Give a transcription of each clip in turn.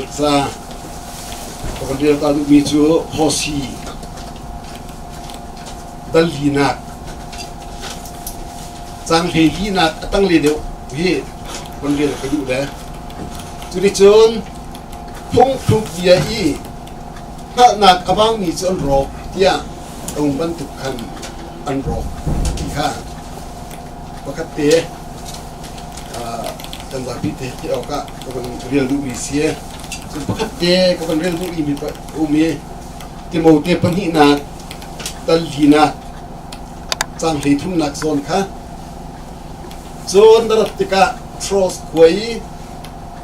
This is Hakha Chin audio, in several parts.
Bible ca ka van rel ta duhmi cu Hosi dal linak cang hlei linak a tangle deuh hi van rel ka duh le. Cuticun phungthluk bia i hngalhnak a bangmi cu an rawk tiah a um bantuk khan an rawk ti kha pakhat te kan zapi te ti awkah ka van rel duhmi si. Cun pakhat te ka van rel duhmi um i Timote pahnihnak tal linak cang hlei thumnak zawn kha. Cun na rat tikah Troas khua i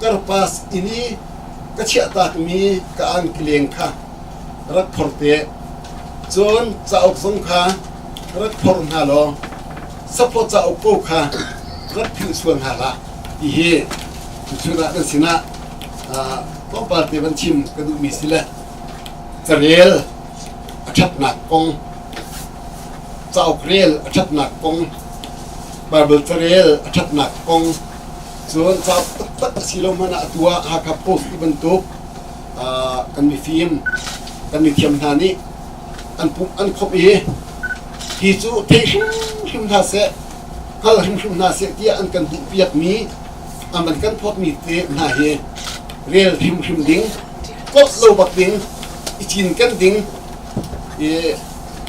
Karpas inn i ka chiahtakmi ka angkileng kha rak phor te. Cun cauk zong kha rak phor hna law saphaw cauk ko kha rak philh sual hna hlah ti hi tuchun ah nan sinah tlawmpal te van chim ka duhmi si le carel a ṭhatnak kong, cauk rel a ṭhatnak kong, Bible carel a ṭhatnak kong, cun cauk taktak a si lo hmanh ah atu ah Hakha Post ti bantuk kan mifim, kan mithiam hna nih an pumh an khawmh i hi cu thei hrimhrim hna seh, hngal hrimhrim hna seh tiah an kan duhpiakmi, an van kan phawtmi te hna hi rel hrimhrim ding, kolh lo bak ding, i cinken ding i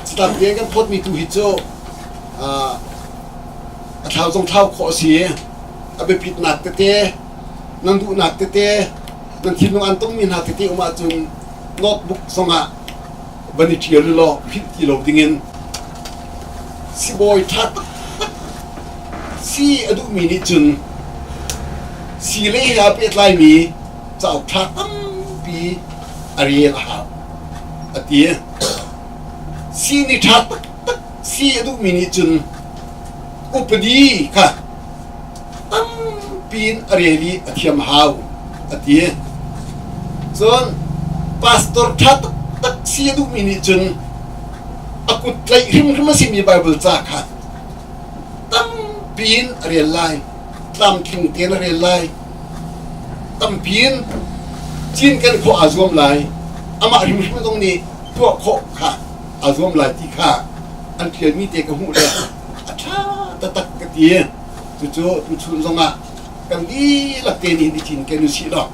catlap te kan phawtmi tu hi cu a thlau zong thlau khawh a si i a biapitnak tete, nan duhnak tete, nan thinlung an tongmi hna tete um ahcun notebook zongah van i ṭial u law philh ti lo dingin. Sibawi ṭha taktak si a duhmi nih cun sii lei he aa pehtlaimi cauk ṭha tampi a rel a hau a ti. Sii nih ṭha taktak si a duhmi nih cun upadi kha tampi in a rel i a thiam a hau a ti. Cun pastor ṭha taktak si a duhmi nih cun a kut tlaih hrimhrim a simi Baibal ca kha tampi in a rel lai, tlamtling tein a rel lai, tampi in cinken khawh aa zuam lai, amah hrimhrim zong nih tuah khawh kha aa zuam lai ti kha an ṭialmi te ka hmuh le a ṭha taktak ka ti. Cucu tuchun zongah kan dihlak te nih i cinken usih law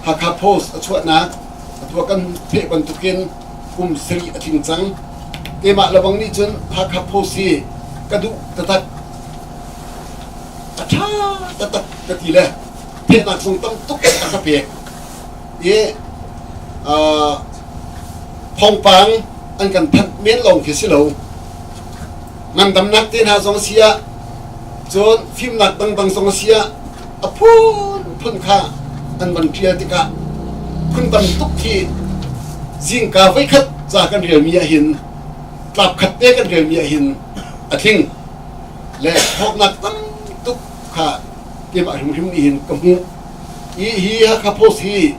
Hakha Post a chuahnak atu kan theih bantukin kum sarih a tling cang. Keimah lebang nih cun Hakha Post hi ka duh taktak, a ṭha taktak ka ti le theihnak zong tam tuk a ka pek. I thawngpang an kan thanh men lawng khi si lo. Ngandamnak te hna zong a si ah, cun fimnak dangdang zong a si ah, a phunphun kha an van ṭial tikah phun tam tuk khi zingka voikhat ca kan relmi ahhin, tlap khat te kan relmi ahhin a tling le thawknak tam tuk kha keimah hrimhrim nih hin ka hmuh. I hi Hakha Post hi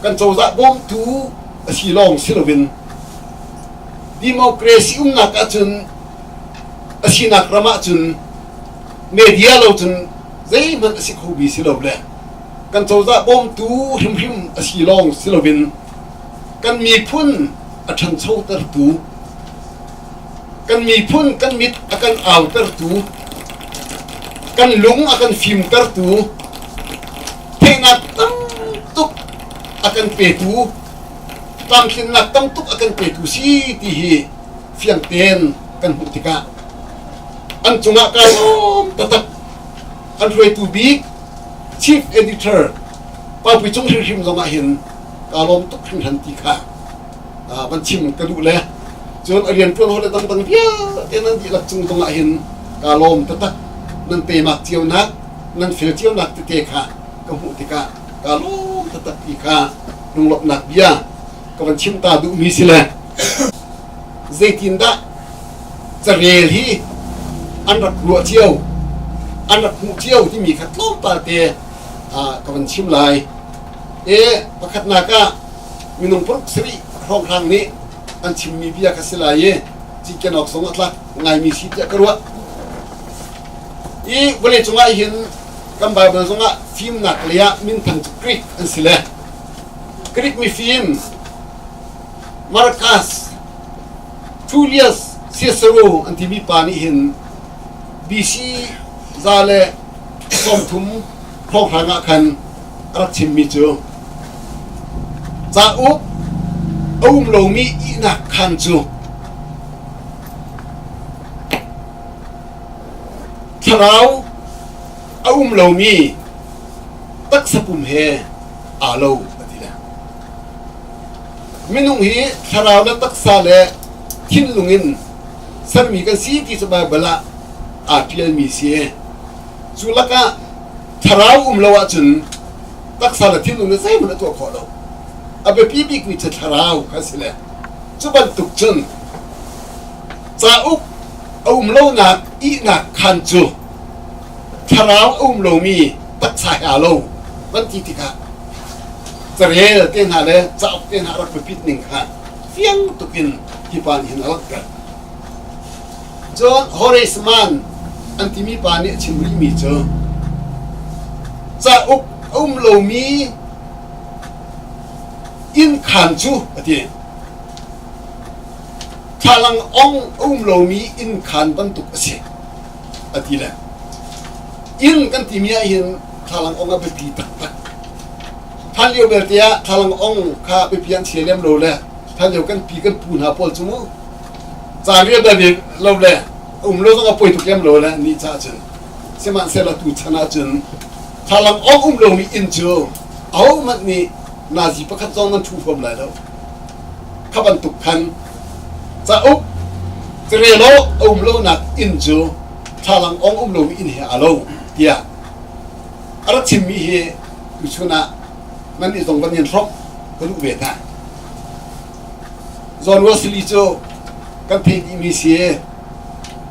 kan cozah bawmtu a si lawng si loin democracy umnak ahcun a sinak ram ahcun media lo cun zeihmanh a si kho bi si lo le kan cozah bawmtu hrimhrim a si lawng si loin kan miphun a ṭhanchotertu, kan miphun kan mit a kan autertu, kan lung a kan fimtertu, theihnak tam tuk a kan petu, tlamtlinnak tam tuk a kan petu si ti hi fiang tein kan hmuh tikah an cungah kai lawm taktak. An hruaitu bik chief editor Paupui Cung hrimhrim zongah hin kaa lawm tuk hringhran ti kha van chim ka duh le cun a rianṭuan hawi le dangdang vialte nan dihlak cung zongah hin kaa lawm taktak. Nan teimak cionak, nan fel cionak tete kha ka hmuh tikah kaa lawm taktak ti kha lunglawmhnak bia ka van chim ta duhmi si le zeitindah carel hi an rak ruah cio, an rak hmuh cio timi kha tlawmpal te ka van chim lai. E pakhatnak ah minung paruk sarih hrawnghrang nih an chimmi bia kha si lai i cinken awk zong a tlak ngaimi si tiah ka ruah. I vawleicung ah hin kan Bible zongah fimnak lei ah minthang cu Greek an si le. Greek mifim Marcus Tullius Cicero an timi pa nih hin BC 130 hrawnghrang ah khan a rak chimmi cu cauk a um lomi ihnak khaan cu thlarau a um lomi taksapum he aa lo a ti le. Minung hi thlarau le taksa le thinlung in sermi kan si ti cu Baibal ah aa ṭialmi si. Cu lakah thlarau um lo ahcun taksa le thinlung nih zeihmanh a tuah khawh lo. A biapi bikmi cu thlarau kha si le cu bantuk cun cauk a um lonak ihnak khaan cu thlarau a um lomi taksa he aa lo van ti tikah carel te hna le cauk te hna a rak biapit ning kha fiang tukin hi pa nih hin a langhter. Cun Horace Mann an timi pa nih a chim rihmi cu cauk a um lomi inn khaan cu a ti. Thlalang ong a um lomi inn khaan bantuk a si a ti le inn kan timi ah hin thlalang ong a biapi taktak. Hlan lio belte ah thlalang ong kha biapi an chia lem lo le hlan lio kan pi kan pu hna pawl cu mu caan rial bal lo le um lo zong a poi tuk lem lo le ni ca cun sihmanhsehlaw tu chan ah cun thlalang ong um lomi inn cu ahohmanh nih nazi pakhat zong nan ṭhu huam lai lo. Kha bantuk khan cauk carel awk a um lonak inn cu thlalang ong um lomi inn he aa lo tiah a rak chimmi hi tuchun ah nannih zong van in hrawmh ka duh ve hna. John Wesley cu kan theih dihmi si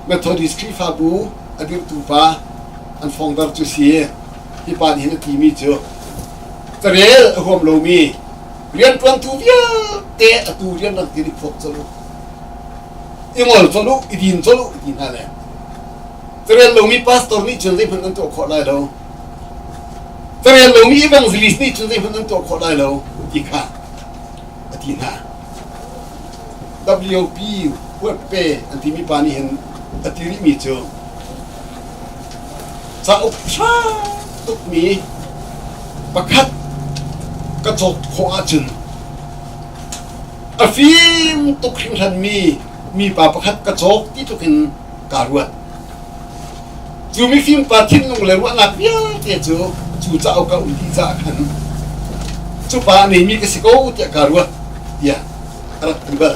Methodist Khrihfabu a dirhtu pa an founder cu si. Hi pa nih hin a timi cu carel a huam lomi rianṭuantu vialte atu rian rak tin i phuak colh u, i ngol colh u, i din colh u ti hna le carel lomi pastor nih cun zeihmanh an tuah khawh lai lo, carel lomi evangelist nih cun zeihmanh an tuah khawh lai lo ti kha a ti hna. WP Huatpe an timi pa nih hin a ti rihmi cu cauk ṭha tukmi pakhat ka cawk khawh ahcun a fim tuk hringhranmi mipa pakhat ka cawk ti tluk in kaa ruat. Cu mifim pa thinlung le ruahnak vialte cu cu cauk a um dih caah khan cu pa a neimi ka si ko tiah kaa ruat tiah a rak ti bal.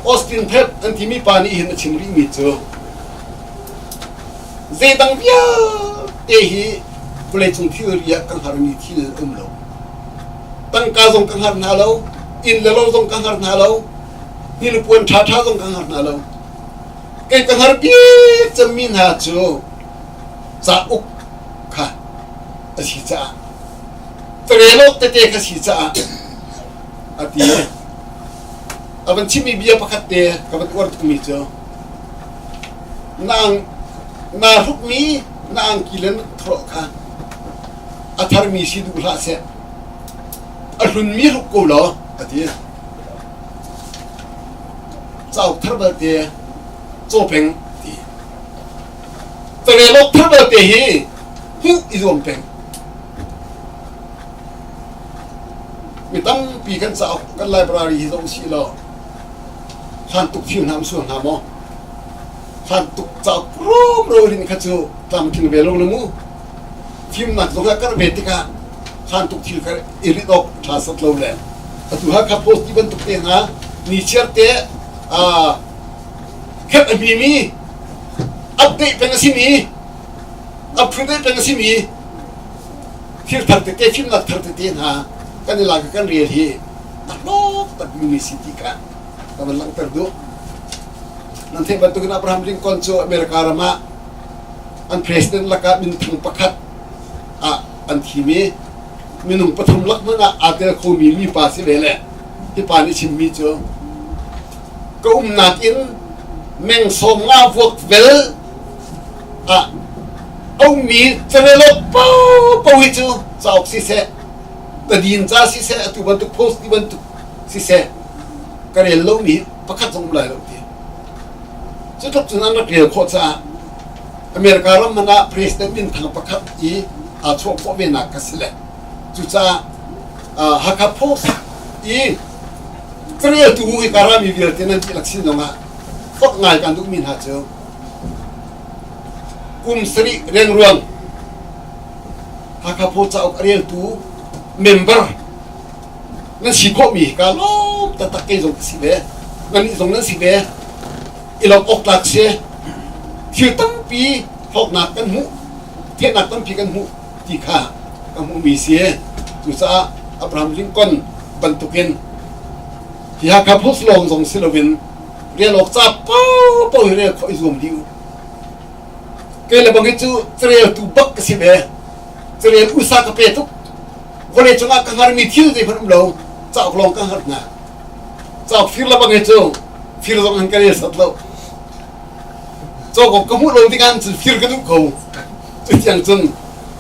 Austin Pep an timi pa nih hin a chim rihmi cu zeidang vialte hi vawleicung thilri ah ka hngarmi thil a um lo. Tangka zong ka hngar hna lo, inn le lo zong ka hngar hna lo, hnipuan ṭhaṭha zong ka hngar hna lo. Kei ka hngar bik cemmi hna cu cauk kha a si caah carel awk tete kha si caah a ti. A van chimmi bia pakhat te ka van uar tukmi cu na naa hrukmi na angki le na thawh kha a tharmi si duh hlah seh a hlunmi hruk ko law a ti. Cauk thar balte caw peng ti. Carel awk thar balte hi hmuh i zuam peng. Mi tampi kan cauk kan library hi zoh usih law hlan tuk thil hna um sual hna maw? Hlan tuk cauk rumro rin kha cu tlamtling ve lo le mu. Fimnak zong ah karh ve tikah hlan tuk thil kha i rit awk ṭha sat lo le atu Hakha Post ti bantuk te hna nichiar te khet a hmimi update peng a simi up-to-date peng a simi thil thar tete fimnak thar tete hna kan i lak i kan rel hi a hlawk takmi si ti kha ka van langhter duh. Nan theih bantukin Abraham Lincoln cu America ram ah an president lakah minthang pakhat ah an thim i minung pathum lak hmanh ah aa tel khomi mipa si ve le hi pa nih chimmi cu ka umnak in meng sawm nga vuak vel ah a ummi carelok paohpaoh hi cu cauk siseh. Tadin ca siseh, atu bantuk post ti bantuk siseh, ka rel lomi pakhat zong um lai lo ti. Cu tluk cun an rak rel khawh caah America ram hmanh ah president minthang pakhat i aa chuah khawh ve nak ka si le. Cucaah Hakha Post i careltu hika rami vialte nan dihlak sin zongah fak ngai kan duhmi hna cu kum sarih rengruang Hakha Post cauk a reltu member nan si khawhmi ka lawm taktak kei zong ka si ve nannih zong nan si ve i lawmh awk tlak si thil tampi hlawknak kan hmuh theihnak tampi kan hmuh ti kha ka hmuhmi si. Cucaah Abraham Lincoln bantukin hi Hakha Post lawng zong si loin rel awk ca paohpaoh hi rel khawh i zuam dih u. Kei le bang hi cu careltu bak ka si ve. Carel usa ka pe tuk. Vawlei cungah ka hngarmi thil zeihmanh um lo. Cauk lawng ka hngar hna. Cauk fir le bang hi cu fir zong an ka rel sat lo. Cawk awk ka hmuh lo tikah cun fir ka duh ko. Cutiang cun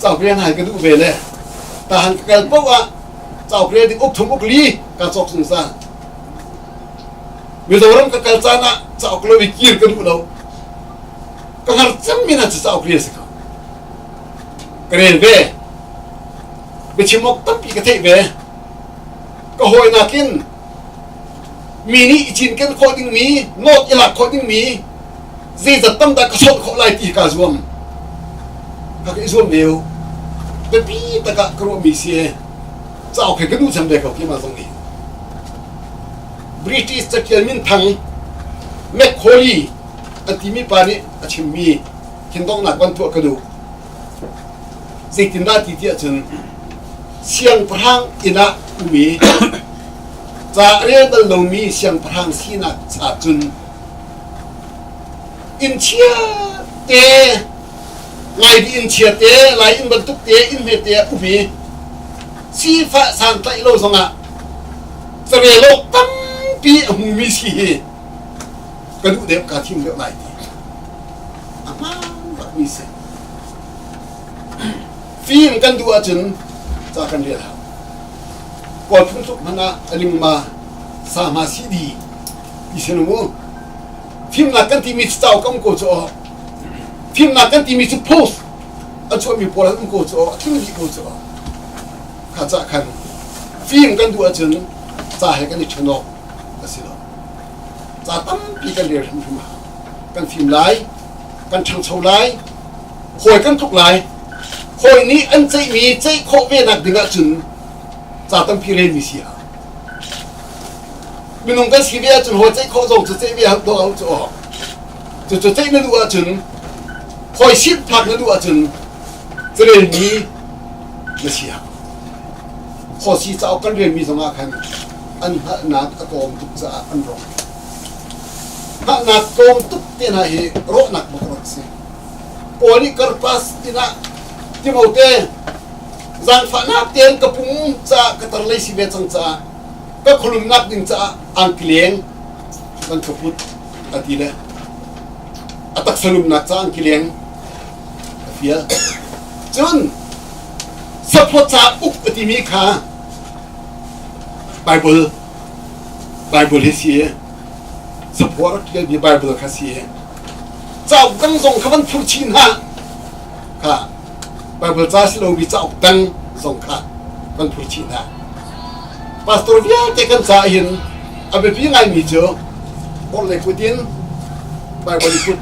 cauk rian hai ka duh ve le tahan ka kal paoh ah cauk rel ding uk thum uk li ka cawk zungzal. Mizoram ka kal caan ah cauk lo i kir ka duh lo. Ka hngar cemmi na cu cauk rel si ko. Ka rel ve. Biachim awk tampi ka theih ve. Ka hawi nakin mi nih i cinken khawh dingmi, note i lak khawh dingmi zeizat tam dah ka chawnh khawh lai ti kaa zuam. Ka ka i zuam ve u. Biapi tak ah ka ruahmi si. Cauk he ka duh cem ve ko keimah zong nih. British catial minthang Macaulay an timi pa nih a chimmi thindonghnak van tuah ka duh. Zeitindah ti tiah cun siangpahrang inn ah um i ca a rel bal lomi siangpahrang sinak cha cun inn chia te lai di inn chia te lai inn bantuk te inn hme te ah um i sifah santlaih lo zongah carel awk tampi a hmumi si hi ka duh deuh kaa thim deuh lai ti a hmaan bakmi si. Fim kan duh ahcun ca kan rel hau. Kawl phungtluk hmanh ah a lingma sa hma si di ti si mu. Fimnak kan timi cu cauk a um ko cu aw. Fimnak kan timi cu post a chuahmi pawl an um ko cu aw, a tling dih ko cu aw. Kha cah khan fim kan duh ahcun ca he kan i ṭhen awk a si lo. Ca tampi kan rel hrimhrim a hau. Kan fim lai, kan ṭhangcho lai, hawi kan tluk lai. Hawi nih an ceihmi ceih khawh ve nak ding ahcun ca tampi relmi si hau. Minung kan si ve ahcun hawi ceih khawh zong cu ceih ve hau dawh cu aw. Cucu ceih na duh ahcun hawi sin phak na duh ahcun carelmi na si hau. Khawsi cauk kan relmi zongah khan an hngalhnak a tlawm tuk caah an rawk. Hngalhnak tlawm tuk te hna hi rawhnak bak a rak si. Paul nih Karpas inn ah Timote zaangfahnak tein ka pum caah ka tar lei si ve cang caah ka khualumnak ding caah angkileng kan ka put a ti le a taksa lumnak caah angkileng a fial. Cun saphaw ca uk a timi kha Bible Bible hi si saphaw a rak ṭialmi Bible kha si Cauk dang zong kha van phur chih hna. Kha Bible ca si lomi cauk dang zong kha van phur chih hna. Pastor vialte kan ca hin a biapi ngaimi cu orhlei kut in Bible i put.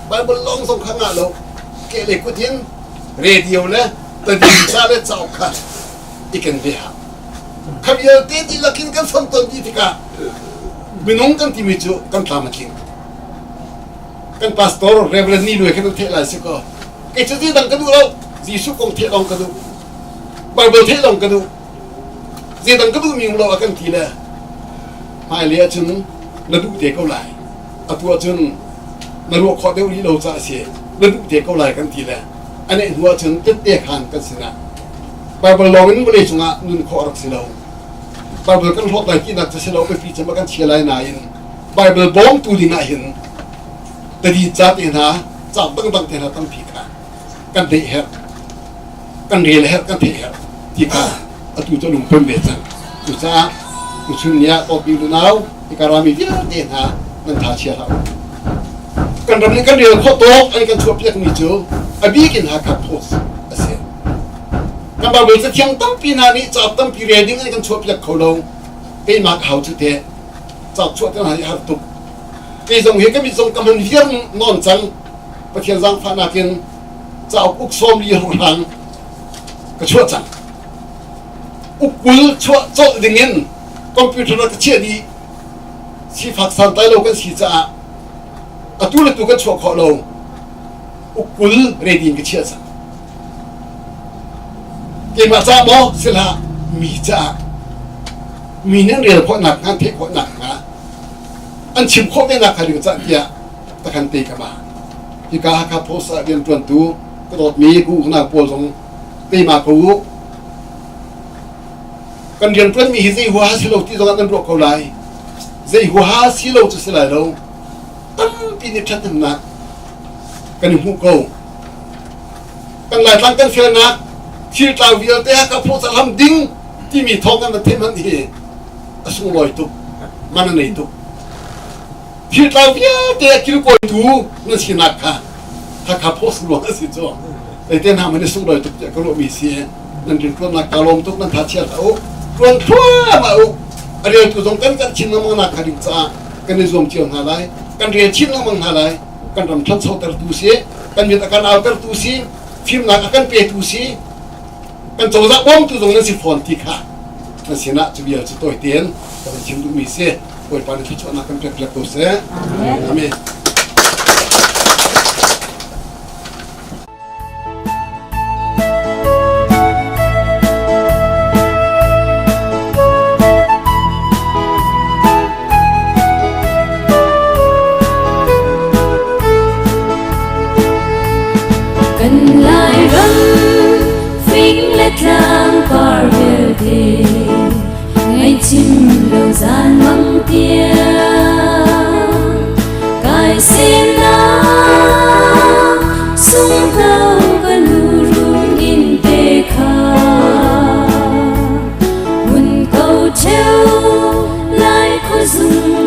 Bible lawng zong kha ngah lo. Kehlei kut in radio le tadin ca le cauk kha i ken ve hau. Kha vialte dihlak in kan fonton dih tikah minung kan timi cu kan tlam a tling. Kan pastor Reverend Ni Luai khan theih lai si ko. Kei cu dang ka duh lo. Jesuh kong theih lawng ka duh. Bible theih lawng ka duh. Zeidang ka duh mi um lo a kan ti le hmailei ahcun na duh te ko lai. Atu ahcun na ruah khawh deuh rih lo caah a si. Na duh te ko lai kan ti le a neh hnu ahcun tette khan kan sinah Bible lawng in vawlei cungah nun khawh a rak si lo. Bible kan hlawt lai tinak cu si lo biapi cem a kan chia lai nain Bible bawmtu ding ah hin tadi ca te hna cauk dangdang te hna tampi kha kan theih herh kan rel herh kan theih herh ti kha. Atu cu lungpem ve cang. Cucaah tuchun ni ah Tawpi unau hika rami vialte hna nan tha chia hlah u. Kan ram nih kan rel khawh tawk an kan chuahpiakmi cu a bik in Hakha Post a si. Kan Bible cathiang tampi hna nih cauk tampi rel ding an kan chuahpiak kho lo. Keimah ka hau cu teh. Cauk chuah te hna hi har tuk. Kei zong hi ka mit zong ka hman viar nawn cang. Pathian zaangfahnak in cauk uk 40 hrang ka chuah cang. Uk 20 chuah colh ding in computer ah ka chiah dih. Sifak santlai lo kan si caah atu le tu kan chuah khawh lo. Uk 20 ready in ka chiah cang. Keimah ca maw si hlah mi caah mi nih an rel khawhnak hnga an theih khawhnak hnga an chim khawh ve nak hnga ding cah tiah takhan te ka ba. Hika Hakha Post ah rianṭuantu ka dawtmi ka uknak pawl zong teima ko u. Kan rianṭuanmi hi zei huaha si lo ti zongah nan ruah ko lai. Zei huaha si lo cu si lai lo. Tampi nih ṭhathnemnak kan i hmuh ko. Kan Laitlang kan felnak thil tlau vialte Hakha Post ah hlam ding timi thawng kan van theih hmanh hi a sunglawi tuk, man a nei tuk. Thil tlau vialte a kilkawitu nan sinak kha Hakha Post ruang a si cu. Zeite hna man i sunglawi tuk tiah ka ruahmi si. Nan rianṭuannak kaa lawm tuk, nan tha chia hlah u. Ṭuan thluahmah u. A reltu zong kan kan chin lengmang nak kha ding caah kan i zuam cio hna lai. Kan rel chin lengmang hna lai. Kan ram ṭhanchotertu si, kan mit a kan autertu si, fimnak a kan petu si, kan cozah bawmtu zong nan si fawn ti kha nan sinah cu vial cu tawi tein ka van chim duhmi si. Bawipa nih thluachuahnak kan pek piak ko seh. Amen. Kan Lairam fing le tlang par vialte Ngaihchim lo zan mang tiang kai semnak sunghno ka nu run in te kha mun ko theu lai khuazung.